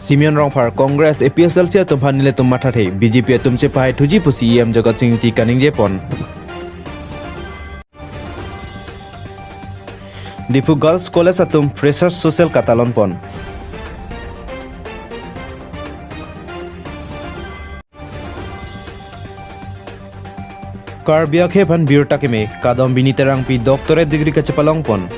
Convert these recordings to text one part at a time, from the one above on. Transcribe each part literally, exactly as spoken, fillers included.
Simeon Rongphar, Congress, A P H L C atum aphan nelitum mathathe, B J P atum chepahaithuji pusi E M Jagat Sing Engti kaningjepon. Diphu Girls College atum Freshers Social katalonpon. Karbi akhei aphan birta keme, Kadambini Terangpi doctorate degree kachepalongpon.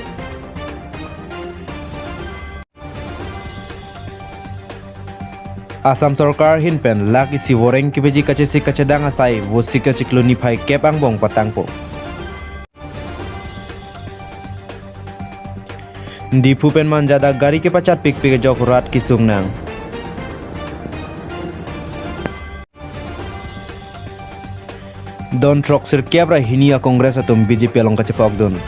Assam Sorkar ahin pen lakh isi voreng kepeji kachesik kachedang asai vosik kachiklo niphai kep angbong patangpo. Diphu pen Manja adak gari kepachatpikpik ajok rat kesung nang. Don throksirkep ra hini a-Congress atum B J P along kachepokdun.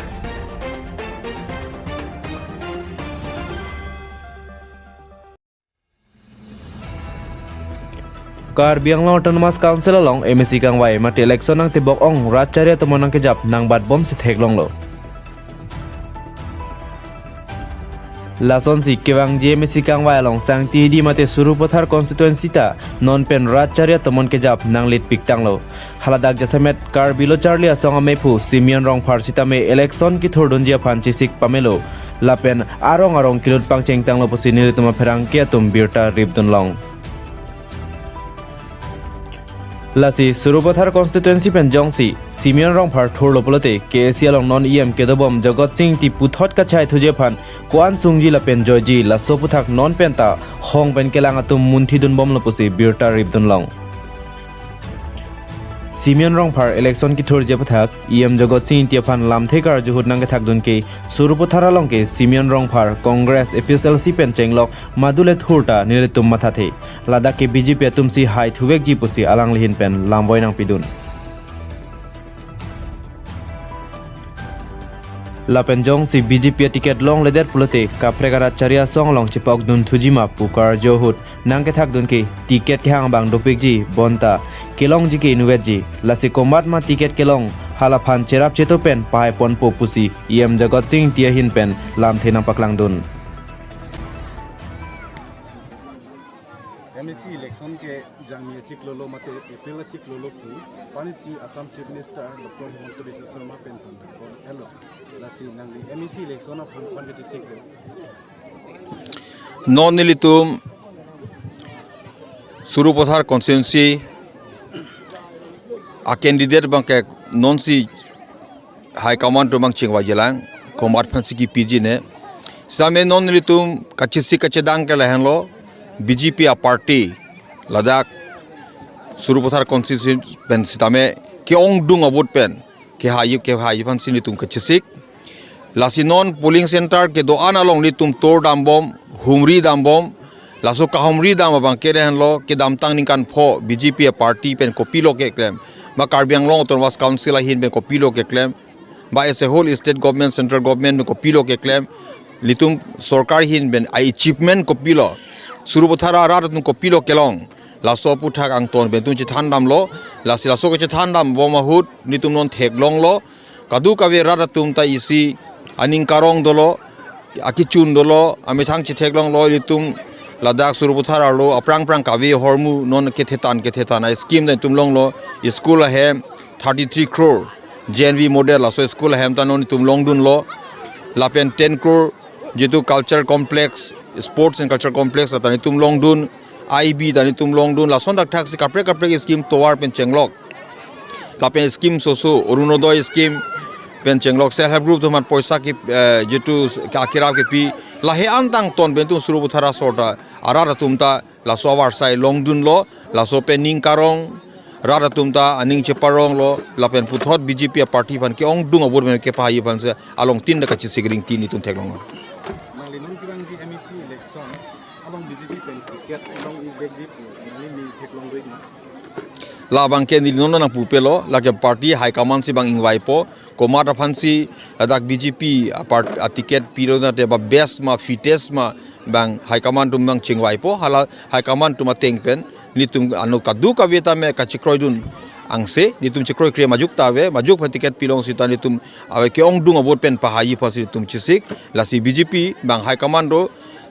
Karbi Anglong Autonomous Council along M A C kangvai mate election nangtebok ong rat chari atum nangkejap nangbatbomsi theklonglo. Lasonsi kevangji M A C kangvai along Sangti Hidi mate Sarupathar constituency ta non pen rat chari atum kejap nanglitpiktanglo. Haladak jasemet Karbi Lo Charli Asong amephu Simeon Rongphar sitame election kethurdunji aphan chesik pamelo. Lapen arong arong kelut pangchengtanglo pusi nelitum apherangke atum birta ripdunlong. Lasi Sarupathar constituency pen jongsi Simeon Rongphar thurlo pulote K A C along non E M kedobom Jagat Sing Engti puthot kachaithuji aphan ko-an sungji lapen joiji laso aphuthak non penta hong pen kelang atum munthidunbomlo pusi birta ripdunlong. Simeon Rongphar election kethurji aphuthak E M Jagat Sing Engti aphan lamthe karju ahut nangkethakdun ke Sarupathar along ke Simeon Rongphar Congress A P H L C pen chenglok madule thurta nelitum mathathe. Ladak ke B J P atumsi haithuvekji pusi alangli ahin pen lamvoi nangpidun. Lapen jongsi B J P aticket longledet pulote kaprek arat chari asong along chepokdun thuji ma pu karju ahut nangkethakdun ke ticket kehang abang dopikji bonta kelongji ke inutvetji. Lasi komat ma ticket kelong halaphan cherap cheto pen pahaiponpo pusi E M Jagat Sing Engti ahin pen lamthe nangpaklangdun. M A C election ke jangmi achiklo lo mate April achiklo lo pu, panisi Assam Chief Minister Doctor Himanta Biswa Sarma pen pon hello. Lasi nangli M A C election aphan pan kachesik lo. Non nelitum Sarupathar constituency a-candidate abangke nonsi high command atum abang chingvaijilang, komat aphansi kipiji ne. Sitame non nelitum kachesik kachedang ke lahenlo, B J P a-party ladak Sarupathar constituency pen sitame ke-ongdung a-vote pen kehai, kehai aphansi nelitum kachesik. Lasi non polling center kedo-an along nelitum tour dambom, humri dambom. Laso kahumri dam abangke lahenlo, kedamtang ningkan pho B J P a-party pen kopilo keklem, ma Karbi Anglong Autonomous Council ahin pen kopilo keklem, ma as a whole state government, central government pen kopilo keklem, nelitum sorkar ahin pen a-achievement kopilo, Sarupathar arat atum kopilo kelong, laso aphuthak angton pen nelitum chethan damlo. Lasi laso kachethan dambom ahut nelitum non theklonglo. Kadokave rat atum ta isi aning karong dolo, akechun dolo, amethang chetheklonglo. Nelitum ladak Sarupathar arlo aphrang aphrang kave ahormu non kethetan kethetan a-scheme ta nelitum longlo, school ahem thirty three crore, J N V model, laso school ahem ta non nelitum longdunlo. Lapen ten crore jitu culture complex, sports and culture complex ta nelitum longdun, I B ta nelitum longdun, lason thakthak si kaprek kaprek scheme tovar pen chenglok. Lapen scheme soso, Orunodoi scheme pen chenglok, self help group atum aphan poisa ke, eh, jitu ke akirap kepi, lahei an ta angton pen nelitum Sarupathar asor ta arat atum ta laso avarsai longdunlo. Laso pen ning karong, rat atum ta aning cheparonglo, lapen puthot B J P a-party aphan ke-ongdung a-vote pen kepahai aphansi along tin da kachesik ringti nelitum theklong. Nangli non kevangji M A C election along B J P pen ticket long-ikvekji pu nangli ning theklongvek ma? Labangke neli non nangpupelo, lake party high command si bang ingvaipo, komat aphansi ladak B J P a-part-, a-ticket pilo nate ba best ma fittest ma bang high command atum bang chingvaipo, hala high command atum ateng pen nelitum ano kadokave tame kachekroidun angse, nelitum chekroikre majok ta ave, majok aphan ticket pilong sita nelitum ave ke-ongdung a-vote pen pahai aphansi nelitum chesik. Lasi B J P bang high command do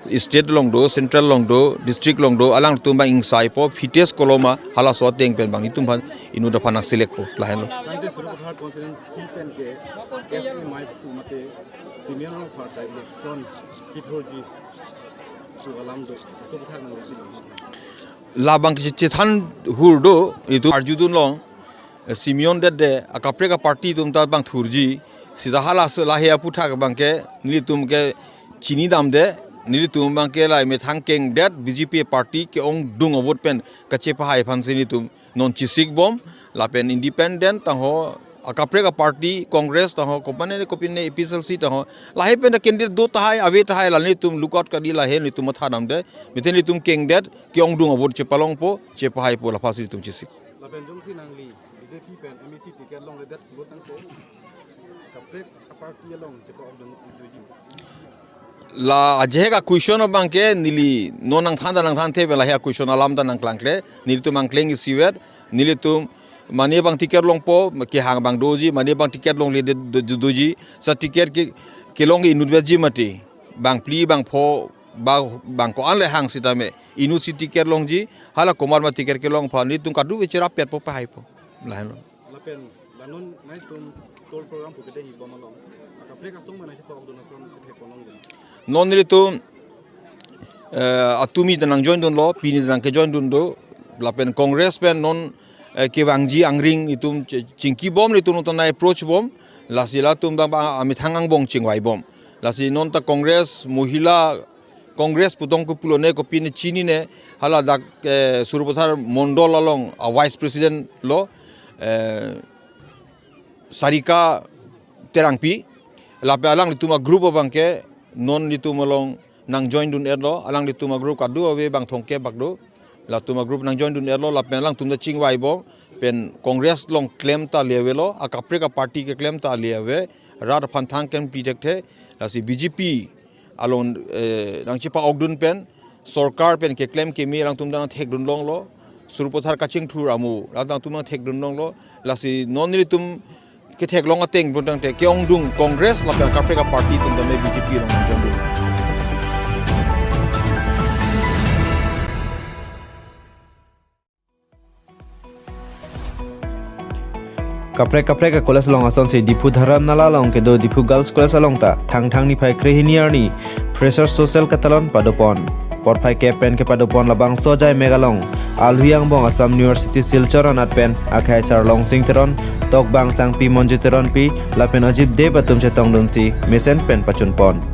State along do, central along do, district along do, alangtum abang ingsai po, fittest koloma, halaso ateng pen abang itum aphan inut aphan nang select po, lahenlo. Tangte Sarupathar constituency pen ke S A mai pu mate Simeon Rongphar ta election kethurji pu alam do, Sarupathar nang election. Labang ke chethan hur do, itum arjudun long, eh, Simeon det de, akaprek aparty atum ta abang thurji, sita halaso lahei aphuthak abang ke, nelitum ke chini damde, nelitum abang ke lahei methang kengdet, B J P party ke-ongdung avote pen kachepahai aphansi nelitum non chesik bom, lapen independent tangho, akaprek aparty, Congress tangho, kopine kopine A P H L C tangho, lahei pen candidate do tahai, ave tahai, la nelitum lookout kali lahei nelitum matha damde, methang nelitum kengdet, ke-ongdung avote chepalongpo, chepahai po, laphansi nelitum chesik. Lapen jongsi nangli B J P pen M A C ticket longledet lo tangte, kaprek aparty along chepa-okdun doji. La ajahak a-question abang ke neli non nangthan ta nangthanthe pen lahei a-question alam ta nangklangkle, nelitum nangkleng isivet, nelitum mane abang ticket longpo, kehang abang doji, mane abang ticket longledet do, do, doji, sa ticket ke, kelong inutvetji mati, bang phli, bang pho, ba, bang ko-an le hang sitame, inutsi ticket longji, hala komat ma ticket kelong aphan, nelitum kadokave cherap petpo, pahaipo. Lahenlo. Lapen, la non nangtum tour program pu kedo hi bom along, akaprek asong ma nangchepa-okdun ason chethek ponlongdun. Non nelitum, eh, atumi ta nang join dunlo, pini ta nang ke-join dun do, lapen Congress pen non, eh, kevangji angring itum che-, chingki bom, nelitum nonta nang approach bom, lasi latum abang amethang angbong chingvai bom. Lasi nonta Congress, Mohila Congress putong ke pulo ne, kopine chinine, hala dak, eh, Sarupathar Mondol along a-Vice President lo, eh, Sarika Terangpi, lapen alanglitum a-group abang ke, non nelitum along nang join dun-etlo, alanglitum a-group kadokave bang thomkep bak do, latum a-group nang join dun-etlo, lapen alangtum ta chingvai bom, pen Congress along klem ta le avelo, akaprek aparty keklem ta le ave, rat aphan thang klemkle thekthe, lasi B J P along, eh, nangchepa-okdun pen, sorkar pen keklem keme alangtum ta nang thekdun longlo, Sarupathar kachingthur amo, alangtum nang thekdun longlo, lasi non nelitum ketheklong ateng pu tangte ke-ongdung Congress lapen akaprek aparty atum tame B J P along nang join dun. Kaprek kaprek a-college along asonsi Diphu Dharamnala along kedo Diphu Girls College along ta Thangthang niphai krehini arni Freshers Social katalon padopon. Porphai kep pen kepadopon labangso ajai mek along alui angbong Assam University Silchar anat pen akhai Sarlongsing Teron, Tokbang Sangpi, Monjit Teronpi lapen Ajit Deb atum chetongdunsi mesen pen pachunpon.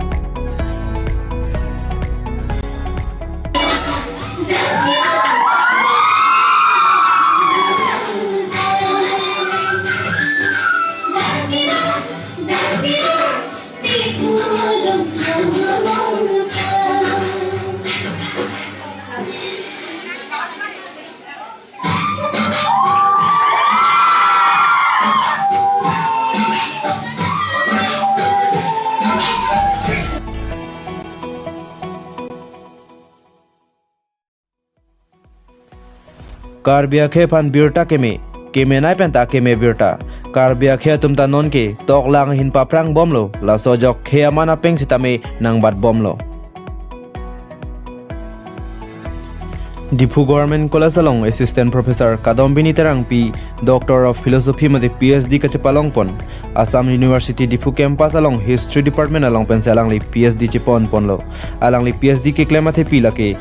Karbi akhei aphan birta keme, kemenei pen ta keme birta. Karbi akhei atum ta nonke toklang ahin paphrang bomlo, laso ajok khei aman apeng sitame nangbat bomlo. Diphu Government College along Assistant Professor Kadombini Terangpi, Doctor of Philosophy mate P H D kachepalongpon. Assam University Diphu Campus along History Department along pensi alangli P H D cheponponlo. Alangli P H D keklem athepi lake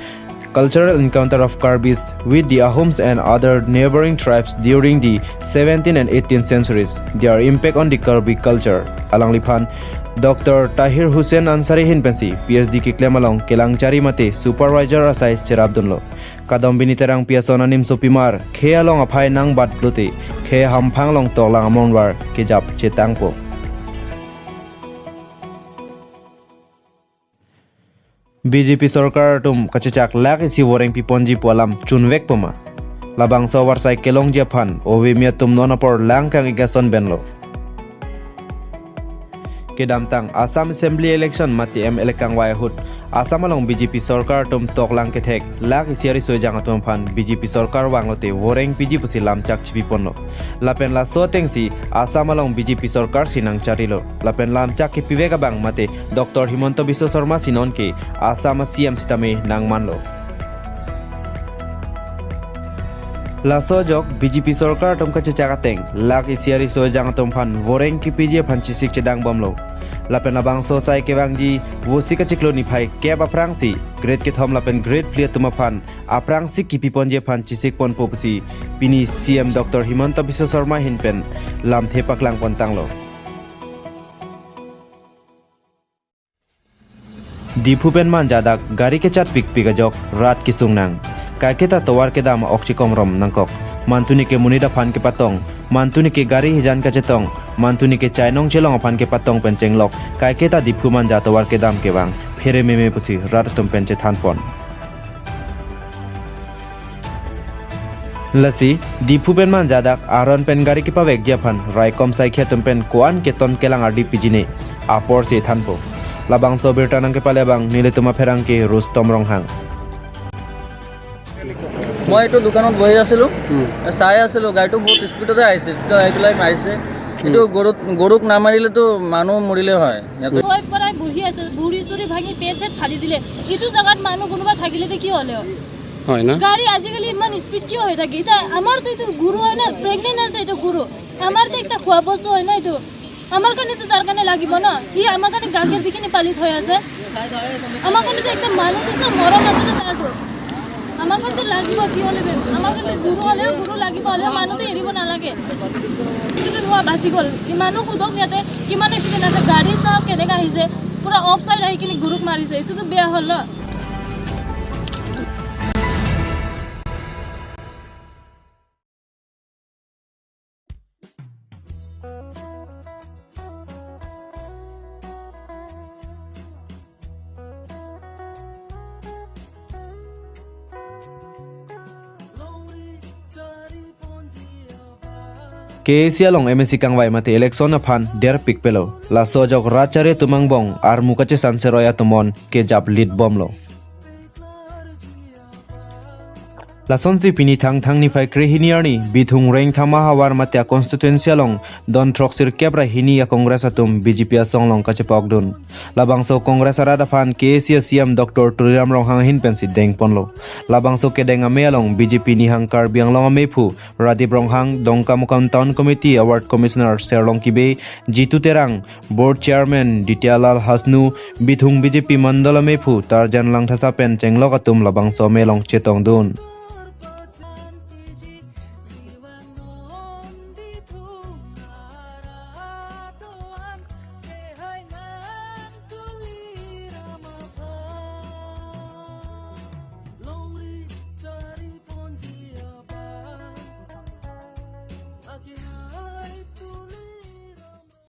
Cultural Encounter of Karbis with the Ahoms and Other Neighboring Tribes During the Seventeenth and Eighteenth Centuries, Their Impact on the Karbi Culture. Alangliphan Doctor Tahir Hussain Ansari ahin pensi P H D keklem along kelangchari mate supervisor asai cherapdunlo. Kadombini Terangpi ason animsopimar khei along aphai nangbat lote khei hamphang along toklang amonvar kejap chetangpo. B J P sorkar atum kachechak lak isi voreng piponji pu alam chunvekpo ma? Labangso avarsai kelongji aphan ovemi atum non apor lang kang-ik ason benlo. Kedamtang Assam Assembly election mate M L A kangvai ahut Assam along B J P sorkar atum toklang kethek lakh isi ari soi jang atum aphan B J P sorkar vanglote voreng piji pusi lamchak chipiponlo. Lapen laso atengsi Assam along B J P sorkar si nangcharilo. Lapen lamchak kipivek abang mate Doctor Himanta Biswa Sarma si nonke Assam a C M sitame nangmanlo. Laso ajok B J P sorkar atum kachechak ateng lakh isi ari soi jang atum aphan voreng kipiji aphan chisik chedangbomlo. Lapen labangso asai kevangji Vosik achiklo niphai kep aphrangsi grade kethom lapen grade phli atum aphan aphrangsi kipiponji aphan chisikponpo pusi pini C M Doctor Himanta Biswa Sarma ahin pen lamthe paklangpontanglo. Diphu pen Manja adak gari kechatpikpik ajok rat kesung nang. Kaiketa tovar kedam ok chikomrom nangkok. Mantuni ke monit aphan kepatong, mantuni ke gari hijan kachetong, mantuni ke chainong chelong aphan kepatong pen chenglok kaiketa Diphu Manja tovar kedam kevang phere meme pusi rat atum pen chethanpon. Lasi, Diphu pen Manja adak aron pen gari kepavekji aphan raikom saikhi atum pen ko-an keton kelang ardi pijine aporsi thanpo. Labangso abirta nangkepale abang nelitum apherangke Rustom Ronghang. মই এইটো দোকানত বহি আছিলোঁ, চাই আছিলোঁ, গাড়ীটো বহুত স্পীডতে আহিছে, তো আহি পেলাই মাৰিছে। এইটো গৰুত, গৰুক নামাৰিলেতো মানুহ মৰিলে হয়। ইয়াতে মই পৰাই বহি আছে, ভৰি চুৰি ভাঙি পেট চেট ফালি দিলে। এইটো জেগাত মানুহ কোনোবা থাকিলে তে কি হ'লে হয়? হয় না? গাড়ী আজিকালি ইমান স্পীড কিয় হৈ থাকে? এতিয়া আমাৰতো এইটো গৰু হয় না, প্ৰেগনেণ্ট আছে এইটো গৰু, আমাৰতো একটা খোৱা বস্তু হয় না এইটো, আমাৰ কাৰণেতো তাৰ কাৰণে লাগিব ন, সি আমাৰ কাৰণে গাখীৰ দি কিনি পালি থৈ আছে, আমাৰ কাৰণেতো একদম মানুহ নিচিনা মৰম আছে যে তাৰতো, আমাৰ কাৰণেতো লাগিব যি হ'লে বে, আমাৰ কাৰণে গৰু হ'লেও গৰু লাগিব, হ'লেও মানুহটো এৰিব নালাগে। যদি নোৱা বাচি গ'ল, এই মানুহ সোধক ইয়াতে কিমান এক্সিডেণ্ট আছে, গাড়ী চাওক কেনেকা আহিছে, পুৰা অফ চাইড আহি কিনি গৰুক মাৰিছে, এইটোতো বেয়া হ'ল ন। K A C along M A C kangvai mate election aphan derpikpelo. Laso ajok rat chari atum angbong armu kachesan seroi atum on kejap litbomlo. Lasonsi pini Thangthang niphai krehini arni Bithung Rengthama havar mate a constituency along don throksi kep ra hini a Congress atum B J P asong along kachepokdun. Labangso Congress arat aphan K A C a C M Doctor Tuliram Ronghang ahin pensi dengponlo. Labangso kedeng amei along B J P Nihang Karbi Anglong ameiphu Radip Ronghang, Dongkamukam Town Committee a Ward Commissioner Serlong Kibe, Jitu Terang, Board Chairman Ditya Lal Hasnu, Bithung B J P Mandal ameiphu Tarjan Langthasa pen chenglok atum labangso amei along chetongdun.